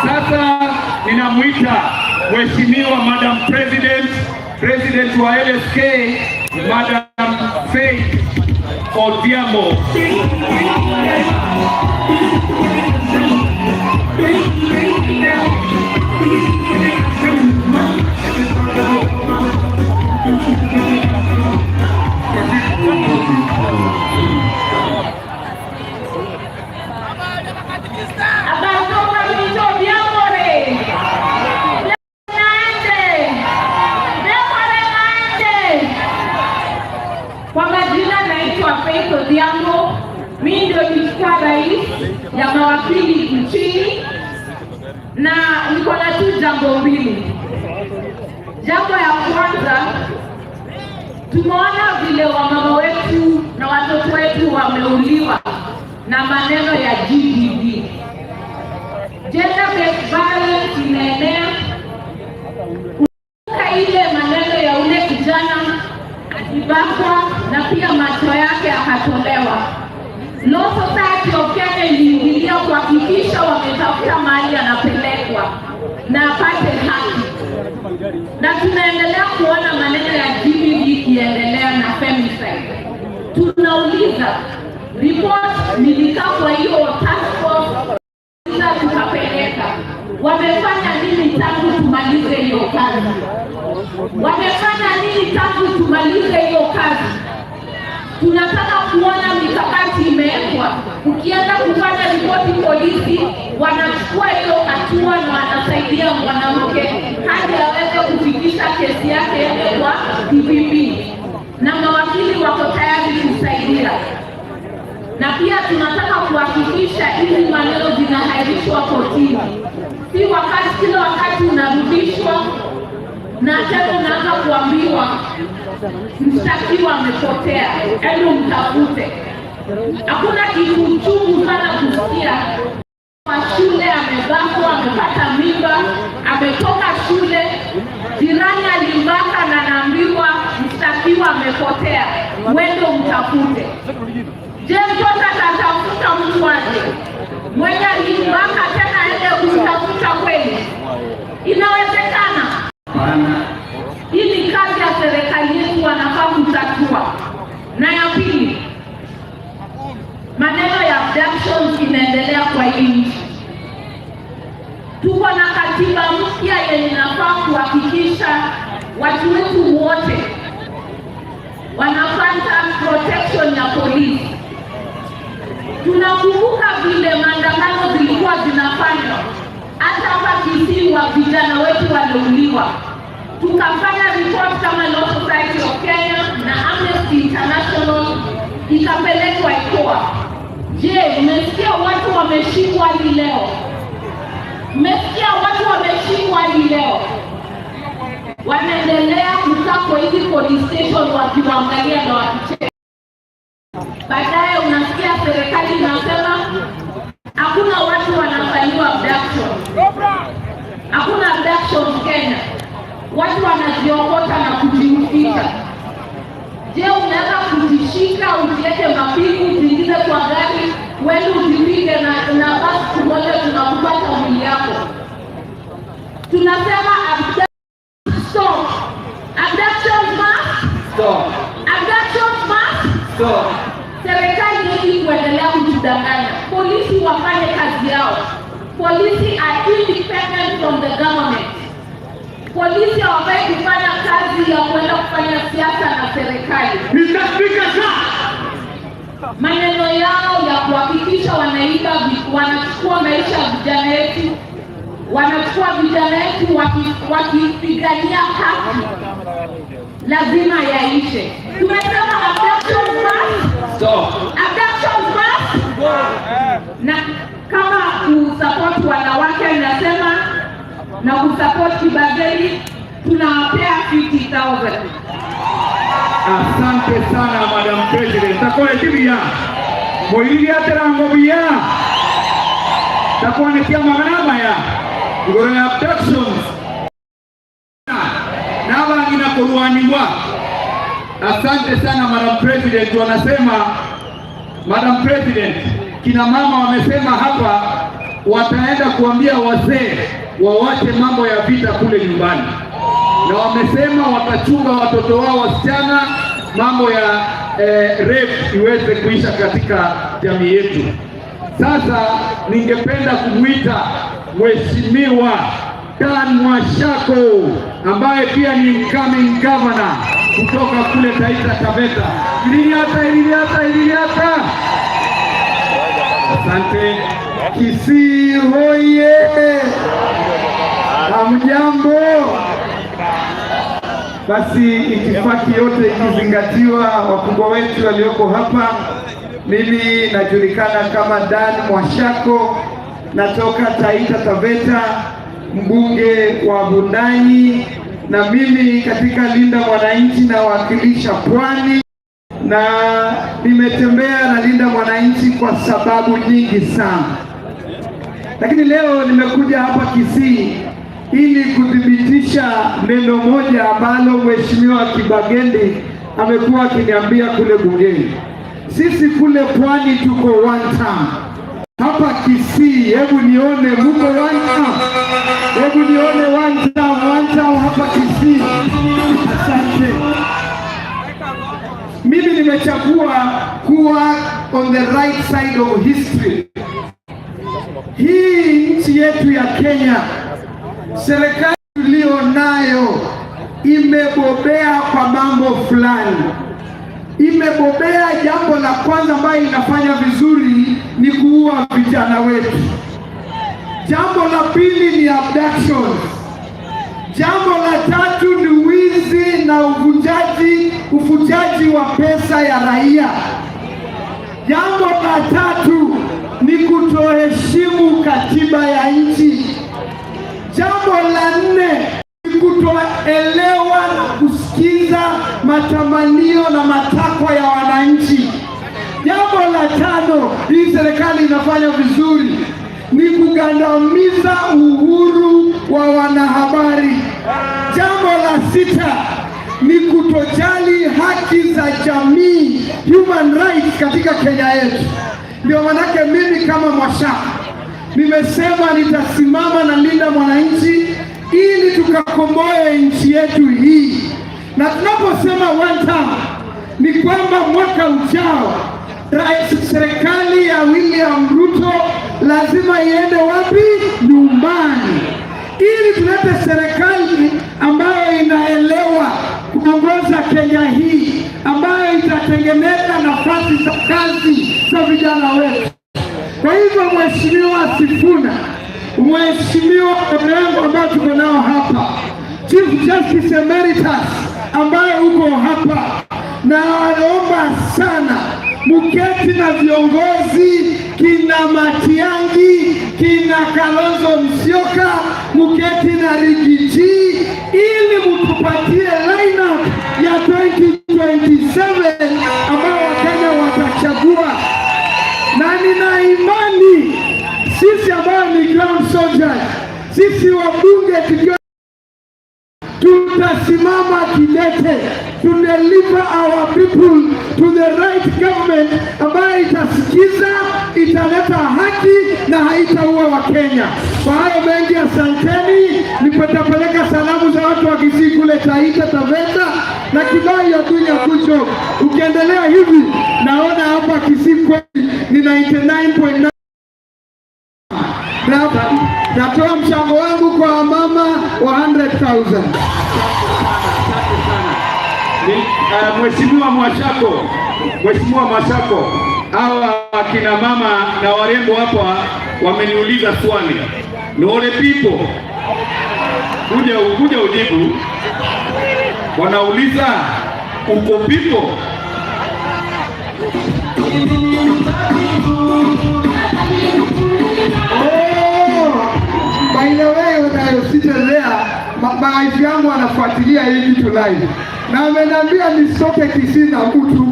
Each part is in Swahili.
Sasa ninamwita Mheshimiwa Madam President, President wa LSK, Madam Faith Odhiambo. Kwa majina naitwa Faith Odhiambo, mimi ndio nilikuwa rais ya mawakili nchini, na niko na tu jambo mbili. Jambo ya kwanza, tumeona vile wamama wetu na watoto wetu wameuliwa na maneno ya GBV. Gender based violence inaenea. Ile maneno ya ule kijana alibakwa na pia macho yake akatolewa. Law Society of Kenya iliingilia kuhakikisha wametafuta mahali anapelekwa na apate haki, na tunaendelea kuona maneno ya GBV ikiendelea na femicide. Tunauliza report, nilikaa kwa hiyo task force tukapeleka, wamefanya nini tangu tumalize hiyo kazi? Wamefanya nini tangu tumalize hiyo kazi? Tunataka kuona mikakati imewekwa. Ukienda kufanya ripoti polisi, wanachukua hiyo hatua na wanasaidia mwanamke hadi aweze kufikisha kesi yake kwa DPP, na mawakili wako tayari kusaidia. Na pia tunataka kuhakikisha hizi maneno zinahairishwa kotini, si wakati kila wakati unarudishwa na tena unaanza kuambiwa mshtakiwa amepotea, hebu mtafute. Hakuna kitu chungu sana kusikia kwa shule amebakwa, amepata mimba, ametoka shule, jirani alimbaka na anaambiwa mshtakiwa amepotea, wende umtafute. Je, mtoto atatafuta mtu aje? Mwenye alimbaka tena aende kumtafuta kweli? Inawezekana? Hii ni kazi ya serikali yetu, wanafaa kutatua. Na ya pili, maneno ya abductions inaendelea kwa hii nchi. Tuko na katiba mpya yenye inafaa kuhakikisha watu wetu wote wanapata protection ya polisi. Tunakumbuka vile maandamano zilikuwa zinafanywa hata hapa Kisii, wa vijana wetu waliuliwa. Tukafanya report kama Law Society of Kenya na Amnesty International ikapelekwa ICOA. Je, mmesikia watu wameshikwa hadi leo? Mmesikia watu wameshikwa hadi leo? Wanaendelea kukaa kwa hizi police station wakiwaangalia na wakicheka. Baadaye unasikia serikali inasema hakuna watu wanafanyiwa abduction, hakuna abduction Kenya, watu wanajiokota na kujihusisha. Je, unaweza kujishika ujiweke mapigu ujiingize kwa gari uende ujipige na basi siku moja tunakupata mwili yako? Tunasema abduction stop. Abduction must Stop. Abduction must Stop. Serikali hii kuendelea kutudanganya. Polisi wafanye kazi yao. Polisi are independent from the government. Polisi hawafai kufanya kazi ya kwenda kufanya siasa na serikali. Mr. Speaker, sir. Maneno yao ya kuhakikisha wanaiba, wanachukua maisha ya vijana wetu, wanachukua vijana wetu wakipigania haki, lazima yaishe. Tumesema abduction must Stop. Abduction must na kama kusupport wanawake nasema na kusupport Kibageni tunawapea 50,000. Asante sana, Madam President. Takole buya. Moiria terango buya. Takwanekia magana ya. Igoro ya abductions. Nabangina kurwaniwa. Asante sana, Madam President. Wanasema, Madam President, kina mama wamesema hapa. Wataenda kuambia wazee wawache mambo ya vita kule nyumbani, na wamesema watachunga watoto wao wasichana, mambo ya rape iweze kuisha katika jamii yetu. Sasa ningependa kumwita Mheshimiwa Dan Mwashako ambaye pia ni incoming governor kutoka kule Taita Taveta. Ililiata, ililiata, ililiata. Asante. Kisii hoye! Hamjambo? Basi itifaki yote ikizingatiwa, wakubwa wetu walioko hapa, mimi najulikana kama Dan Mwashako, natoka Taita Taveta, mbunge wa Wundanyi, na mimi katika Linda Mwananchi nawakilisha Pwani, na nimetembea na Linda Mwananchi kwa sababu nyingi sana, lakini leo nimekuja hapa Kisii ili kuthibitisha neno moja ambalo Mheshimiwa Kibagendi amekuwa akiniambia kule bungeni. Sisi kule Pwani tuko one term. Hapa Kisii, hebu nione muko one term. Hebu nione one term, one term hapa Kisii. Asante. Mimi nimechagua kuwa on the right side of history. Hii nchi yetu ya Kenya, serikali tuliyo nayo imebobea kwa mambo fulani. Imebobea. Jambo la kwanza ambayo inafanya vizuri ni kuua vijana wetu. Jambo la pili ni abductions. Jambo la tatu ni wizi na uvujaji wa pesa ya raia. Jambo la tatu ni kutoheshimu katiba ya nchi. Jambo la nne ni kutoelewa na kusikiza matamanio na matakwa ya wananchi. Jambo la tano, hii serikali inafanya vizuri ni kugandamiza uhuru wa wanahabari. Jambo la sita ni kutojali haki za jamii, human rights katika Kenya yetu. Ndio manake mimi kama Mwashaka nimesema nitasimama na Linda Mwananchi ili tukakomboe nchi yetu hii, na tunaposema one term ni kwamba mwaka ujao rais, serikali ya William Ruto lazima iende wapi? Nyumbani, ili tulete serikali ambayo inaelewa kuongoza Kenya hii, ambayo itatengeneza nafasi za kazi za vijana wetu. Kwa hivyo, Mheshimiwa Sifuna, Mheshimiwa Orengo ambao tuko nao hapa, Chief Justice Emeritus ambaye uko hapa, na naomba sana muketi na viongozi kina Matiang'i, kina Kalonzo Musyoka, muketi na Riggy G ili mutupatie lineup ya 2027 ambao Wakenya watachagua, na nina imani sisi ambao ni ground soldiers, sisi wabunge tukiwa tutasimama kidete to deliver our people to the right government ambayo itasikiza, italeta haki na haitaua Wakenya. Kwa hayo mengi, asanteni. Nipatapeleka salamu za watu wa Kisii kule Taita Taveta na Kibai ya Dunya Kucho. Ukiendelea hivi, naona hapa Kisii kweli ni 99.9. Na natoa mchango wangu kwa mama wa 100,000. Asante sana. Ni Mheshimiwa Mwashako, Mheshimiwa Mwashako, hawa akina mama na warembo hapa wameniuliza swali. Nole people, kuja kuja ujibu. Wanauliza, uko people? Oh, by the way, when I was sitting there, wife yangu anafuatilia hii kitu live na ameniambia nisitoke Kisii na mtu,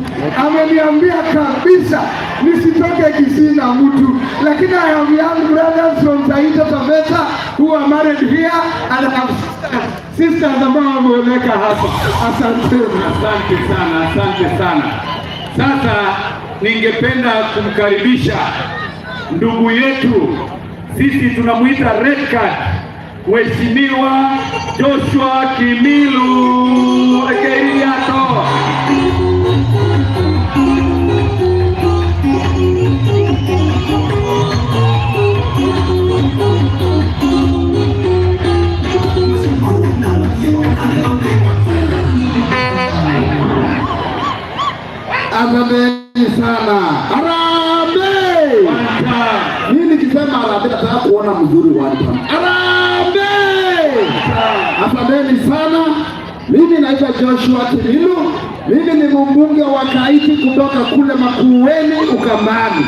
ameniambia kabisa nisitoke Kisii na mtu, lakini I have young brothers from Taita Taveta who are married here and I have sisters ambao wameoleka hapa. Asanteni. Asante sana, asante sana. Sasa ningependa kumkaribisha ndugu yetu Sisi tunamuita red card, Mheshimiwa Joshua Kimilu Ekeriato. Asanteni sana. Harambee! Mimi nikisema harambee nataka kuona mzuri wa hapa. Harambee! Asanteni sana. Mimi naitwa Joshua Kimilu. Mimi ni mbunge wa Kaiti kutoka kule Makueni Ukambani,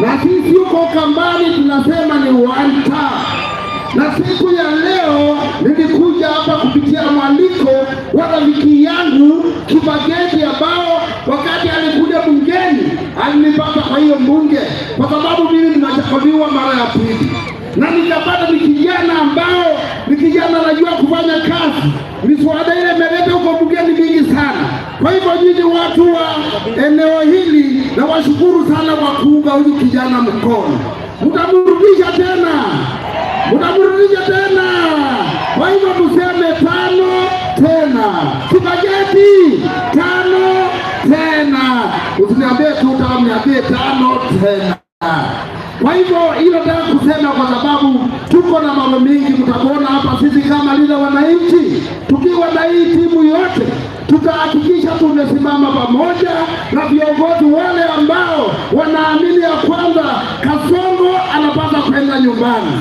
na sisi huko Ukambani tunasema ni one term. Na siku ya leo nilikuja hapa kupitia mwaliko wa rafiki yangu Kibageni, ambao wakati alikuja bungeni alinipata kwa hiyo mbunge, kwa sababu mimi ninachaguliwa mara ya pili, na nikapata ni kijana ambao ni kijana anajua kufanya kazi. Miswada ile imeleta huko bungeni mingi sana. Kwa hivyo nyinyi watu wa eneo hili nawashukuru sana kwa kuunga huyu kijana mkono. Mtamrudisha tena, mtamrudisha tena. Kwa hivyo tuseme tano tena, Kibageni tano tena, usiniambie tu tano, niambie tano tena. Kwa hivyo hilo nataka kusema kwa sababu tuko na mambo mingi, mtakuona hapa sisi kama Linda Wananchi tukiwa na hii timu yote tutahakikisha tumesimama pamoja na viongozi wale ambao wanaamini ya kwamba Kasongo anapaswa kwenda nyumbani.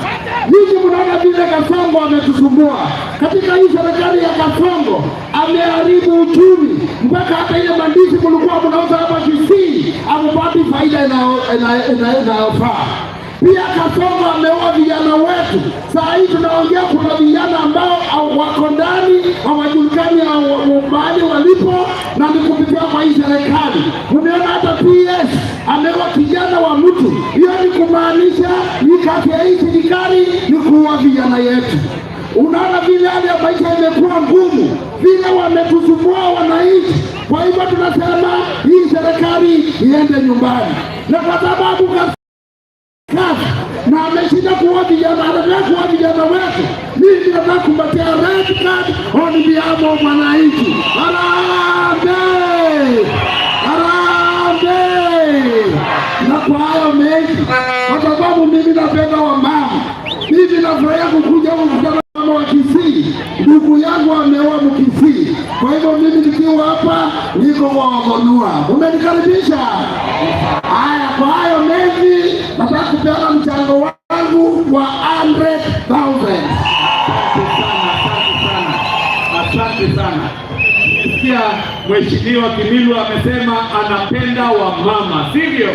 Nyinyi mnaona vile Kasongo ametusumbua katika hii serikali ya Kasongo, ameharibu uchumi mpaka hata ile mandizi mlikuwa mnauza hapa Kisii hamupati faida inayofaa. Pia Kasongo ameua vijana wetu. Saa hii tunaongea, kuna vijana ambao wako ndani hawajulikani mahali walipo, na ni kupitia kwa hii serikali. Umeona hata PS ameua kijana wa mtu, hiyo ni kumaanisha hii kazi ya hii serikali ni kuua vijana yetu. Unaona vile hali ya maisha imekuwa ngumu, vile wametusumbua wananchi. Kwa hivyo tunasema hii serikali iende nyumbani, na kwa sababu kazi na ameshinda kuua vijana, anataka kuua vijana wetu. Mimi nataka kumpatia red card on behalf of wananchi. Harambee! Harambee! Na kwa hayo mengi, kwa sababu mimi napenda wamama, mimi nafurahia kukuja huku kukutana na mama wa Kisii. Ndugu yangu ameoa Mkisii, kwa hivyo mimi nikiwa hapa niko kwa Wagonua. Umenikaribisha. Haya, kwa hayo mengi nataka kupeana mchango wangu wa 100,000. Asante sana, asante sana, asante sana. Nimesikia Mheshimiwa Kimilu amesema anapenda wamama, sivyo?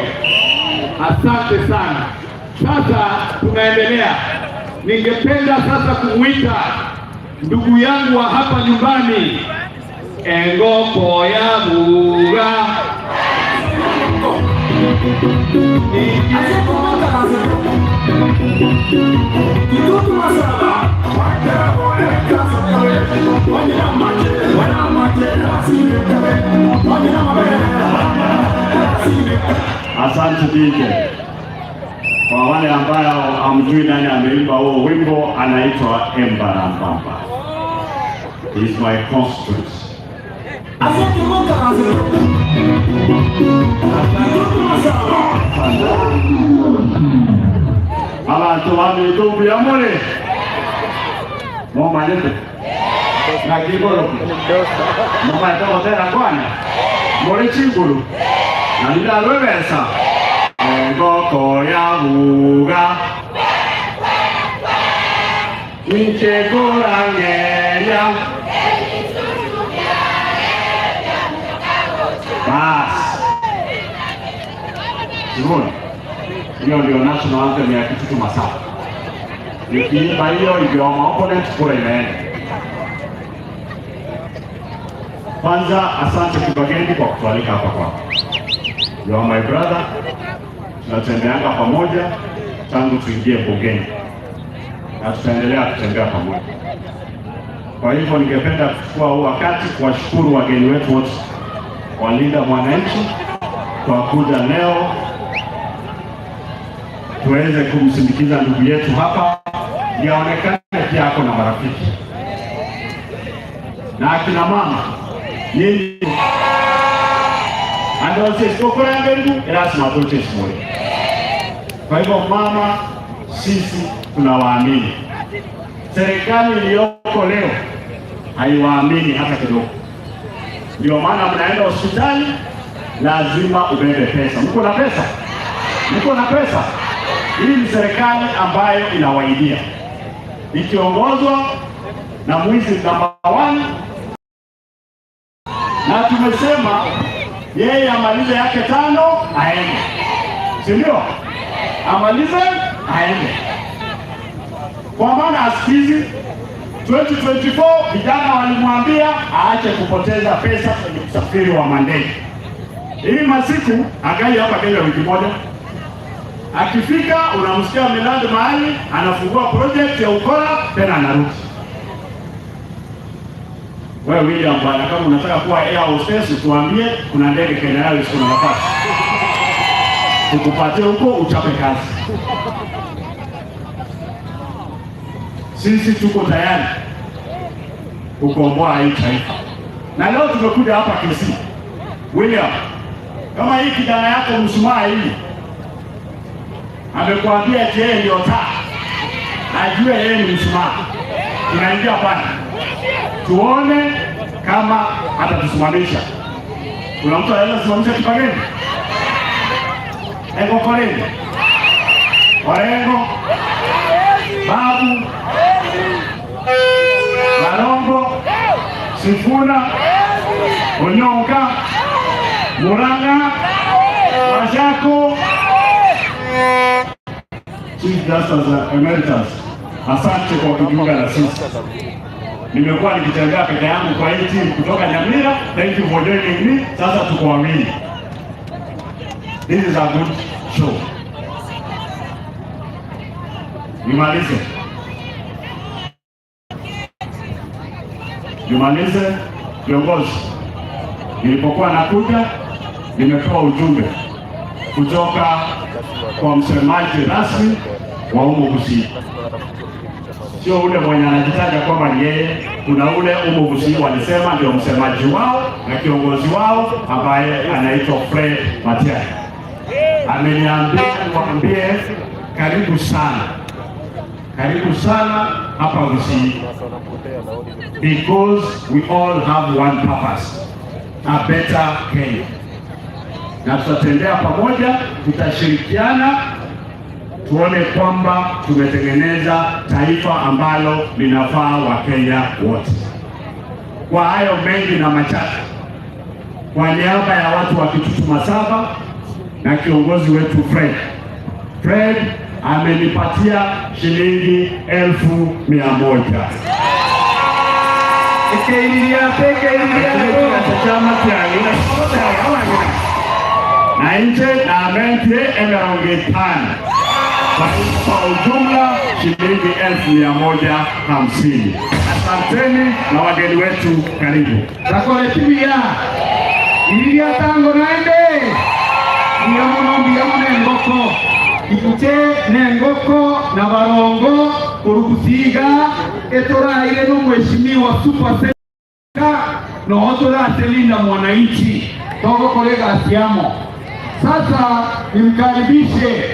Asante sana. Sasa tunaendelea. Ningependa sasa kumwita ndugu yangu wa hapa nyumbani Engoko ya Buga. Asante DJ. Kwa wale ambao hamjui nani ameimba huo wimbo, anaitwa Embarambamba. He's my constituent. Abantu bamitumbu yamule momanyete nakigoro mumaitogotera kwana muri chinguru na nindarwebesa engoko ya buga inchekorangeria. Basi Simona, hiyo ndio national anthem ya Kitutu Masaba. Nikiimba hiyo ikiwa opponent, kura imeenda. Kwanza asante Kibagendi kwa kutualika hapa kwako. You are my brother. Tunatembeanga pamoja tangu tuingie bungeni na tutaendelea kutembea pamoja. Kwa hivyo ningependa kuchukua huu wakati kuwashukuru wageni wetu wote wa Linda Mwananchi kwa kuja leo. Tuweze kumsindikiza ndugu yetu hapa, yaonekane pia ako na marafiki na akina mama nyinyi andosesikokorangendu lazima tuchesimule. Kwa hivyo mama, sisi tunawaamini. Serikali iliyoko leo haiwaamini hata kidogo. Ndio maana mnaenda hospitali lazima ubebe pesa. Mko na pesa? Mko na pesa? Hii ni serikali ambayo inawaibia, ikiongozwa na mwizi namba 1, na tumesema yeye amalize yake 5 aende, si ndio? Amalize aende, kwa maana asikizi. 2024 vijana walimwambia aache kupoteza pesa kwenye usafiri wa mandege. Hii masiku angali hapa Kenya wiki moja, akifika unamsikia ameland mahali, anafungua project ya ukora tena anarudi. Wewe William bwana, kama unataka kuwa air hostess tuambie, kuna ndege Kenya Airways, kuna nafasi tukupatie huko uchape kazi. Sisi tuko tayari kukomboa hii taifa, na leo tumekuja hapa Kisii. William, kama hii kijana yako mshumaa hii amekuambia eti yeye ndio taa, ajue yeye ni mshumaa, tunaingia pale tuone kama atatusimamisha. Kuna mtu anaweza kusimamisha Kibageni, Engokoleni, Orengo, Babu, Barongo, Sifuna, Onyonka, Murang'a, Mashako, Chief Justice Emeritus, asante kwa kujiunga na sisi. Nimekuwa nikitembea peke yangu kwa hii team kutoka Nyamira. Thank you for joining me. Sasa tuko wawili. This is a good show. Nimalize. Nimalize viongozi. Nilipokuwa nakuja nimepewa ujumbe kutoka kwa msemaji rasmi wa Umo Gusii. Sio ule mwenye anajitaja kwamba ni yeye, kuna ule Umo Gusii walisema ndio msemaji wao na kiongozi wao ambaye anaitwa Fred Matiang'i. Ameniambia niwaambie karibu sana. Karibu sana hapa Gusii, because we all have one purpose, a better Kenya. Na tutatembea pamoja, tutashirikiana tuone kwamba tumetengeneza taifa ambalo linafaa Wakenya wote. Kwa hayo mengi na machache, kwa niaba ya watu wa Kitutu Masaba na kiongozi wetu Fred, Fred amenipatia shilingi 100,000. Na nje na amentie 500. Kwa ujumla shilingi 150,000. Asanteni na wageni wetu karibu. Takoletibia iriria tango naende ndiamono ndiamo nengoko ikute nengoko na barongo kurugusiga etoraire no mheshimiwa super seka no otoraselinda mwananchi togokorega siamo. Sasa nimkaribishe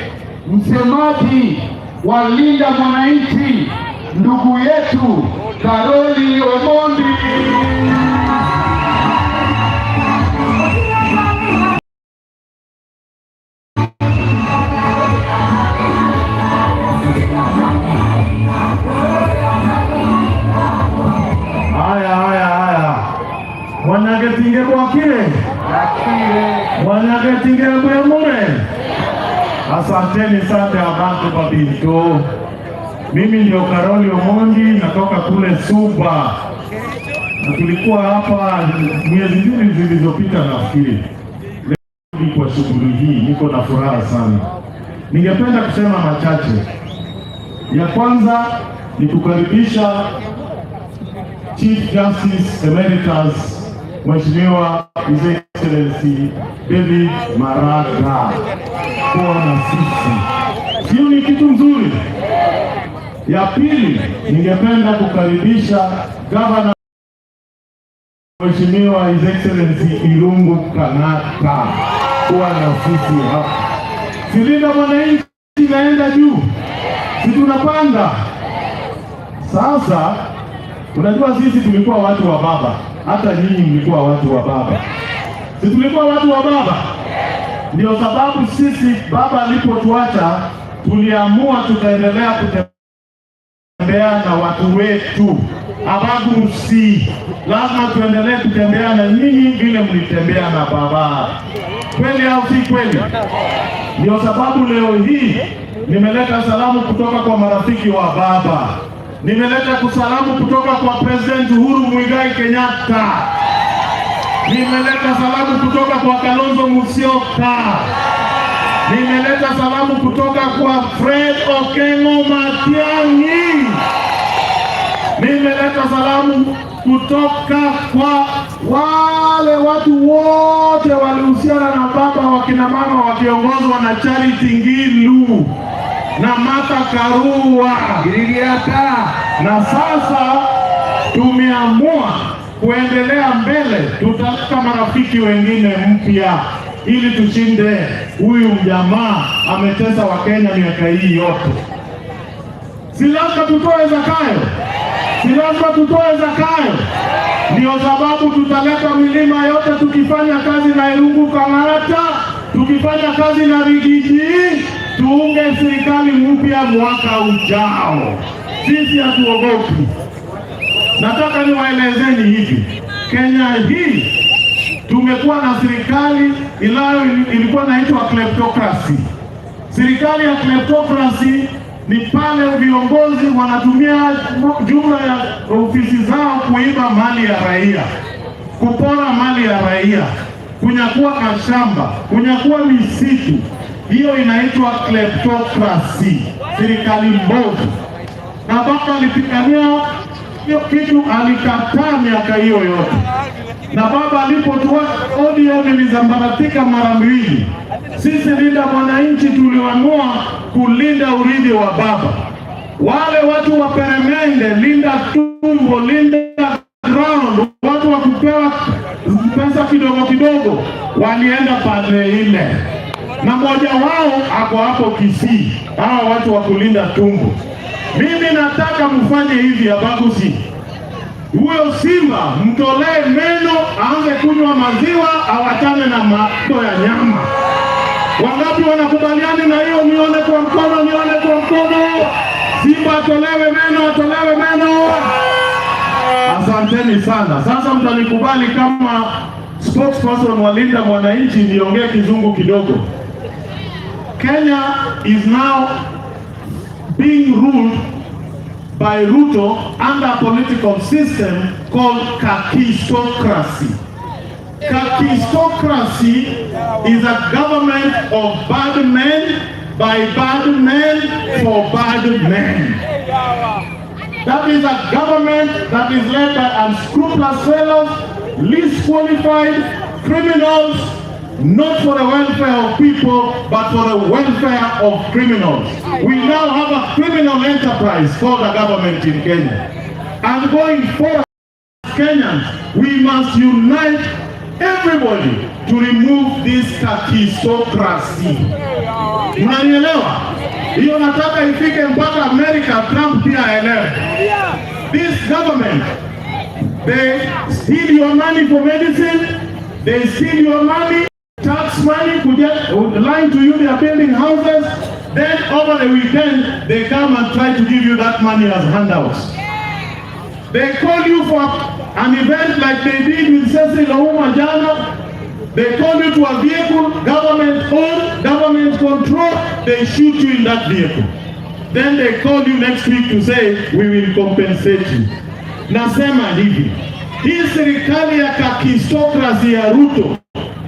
msemaji wa Linda Mwananchi ndugu yetu Karoli Omondi. Haya, haya, haya. Mwanyagetinge bwakire, Mwanyagetinge bwemure. Asanteni sana abantu babinto. Mimi ndio Karoli Omondi, natoka kule Suba, na tulikuwa hapa miezi 2 zilizopita nafikiri. Leo kwa shughuli hii niko na furaha sana. Ningependa kusema machache. Ya kwanza ni kukaribisha Chief Justice Emeritus Mheshimiwa His Excellency David Maraga kuwa na sisi. Sio ni kitu mzuri? Ya pili, ningependa kukaribisha gavana, Mheshimiwa His Excellency Irungu Kang'ata, kuwa na sisi hapa. Si Linda Mwananchi inaenda juu, si tunapanda sasa. Unajua sisi tulikuwa watu wa baba, hata nyinyi mlikuwa watu wa baba, si tulikuwa watu wa baba? Ndio sababu sisi baba alipotuacha tuliamua tutaendelea kutembea na watu wetu Abagusi. Lazima tuendelee kutembea na nyinyi vile mlitembea na baba. Kweli au si kweli? Ndio sababu leo hii nimeleta salamu kutoka kwa marafiki wa baba, nimeleta salamu kutoka kwa President Uhuru Muigai Kenyatta, nimeleta salamu kutoka kwa Kalonzo Musyoka, nimeleta salamu kutoka kwa Fred Okengo Matiang'i, nimeleta salamu kutoka kwa wale watu wote walihusiana na baba, wakina mama wakiongozwa na Charity Ngilu na Martha Karua. Iriata. Na sasa tumeamua kuendelea mbele, tutaleta marafiki wengine mpya ili tushinde huyu mjamaa ametesa Wakenya miaka hii yote. Si lazima tutoe Zakayo? Si lazima tutoe Zakayo? Ndio sababu tutaleta milima yote tukifanya kazi na Irungu Kang'ata, tukifanya kazi na Riggy G, tuunge serikali mpya mwaka ujao. Sisi hatuogopi. Nataka niwaelezeni hivi, Kenya hii tumekuwa na serikali ilayo ilikuwa inaitwa kleptocracy. Serikali ya kleptocracy ni pale viongozi wanatumia jumla ya ofisi zao kuiba mali ya raia, kupora mali ya raia, kunyakua mashamba, kunyakua misitu. Hiyo inaitwa kleptocracy, serikali mbovu. Na baba alipigania hiyo kitu, alikataa miaka hiyo yote. Na baba alipotua, ODM ilisambaratika mara mbili. Sisi Linda Mwananchi tuliamua kulinda urithi wa baba. Wale watu wa peremende, linda tumbo, linda ground, watu wa kupewa pesa kidogo kidogo, walienda pande ile, na mmoja wao ako hapo Kisii, hawa watu wa kulinda tumbo. Mimi nataka mfanye hivi, Abagusi, huyo simba mtolee meno, aanze kunywa maziwa, awachane na mambo ya nyama. Wangapi wanakubaliana na hiyo? Nione kwa mkono, nione kwa mkono. Simba atolewe meno, atolewe meno. Asanteni sana. Sasa mtanikubali kama spokesperson wa Linda Mwananchi niongee Kizungu kidogo. Kenya is now being ruled by Ruto under a political system called kakistocracy. Kakistocracy is a government of bad men, by bad men, for bad men. That is a government that is led by unscrupulous fellows, least qualified criminals, not for the welfare of people, but for the welfare of criminals. We now have a criminal enterprise called a government in Kenya. And going forward, Kenyans, we must unite everybody to remove this kakistocracy. Mnanielewa? Hiyo nataka ifike mpaka Amerika, Trump pia aelewe. This government, they steal your money for medicine, they steal your money, tax money, lying to you they are building houses, then over the weekend they come and try to give you that money as handouts. They call you for an event like they did with Cecil Ouma jana. They call you to a vehicle, government owned, government control, they shoot you in that vehicle. Then they call you next week to say, "We will compensate you." Nasema hivi, hii serikali ya kakistocracy ya Ruto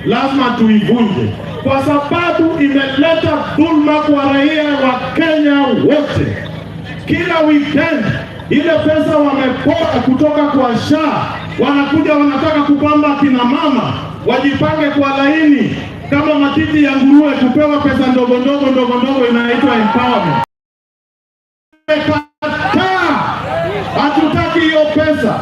lazima tuivunje, kwa sababu imeleta dhulma kwa raia wa Kenya wote. Kila weekend ile pesa wamepora kutoka kwa SHA, wanakuja wanataka kupamba kina mama wajipange kwa laini. Kama matiti ya nguruwe kupewa pesa ndogo ndogo ndogo ndogo inaitwa empowerment. Tumekataa, hatutaki hiyo pesa,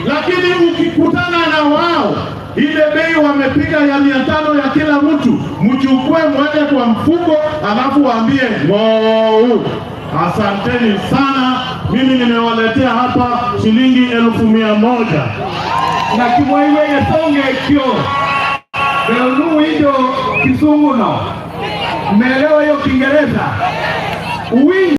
lakini ukikutana na wao ile bei wamepiga ya 500 ya kila mtu, mchukue mweke kwa mfuko, alafu waambie ng'ou. Asanteni sana, mimi nimewaletea hapa shilingi 100,000. Na kimwaiwege songe kyo beunu windo kisungu no mmeelewa hiyo Kiingereza uwinjo.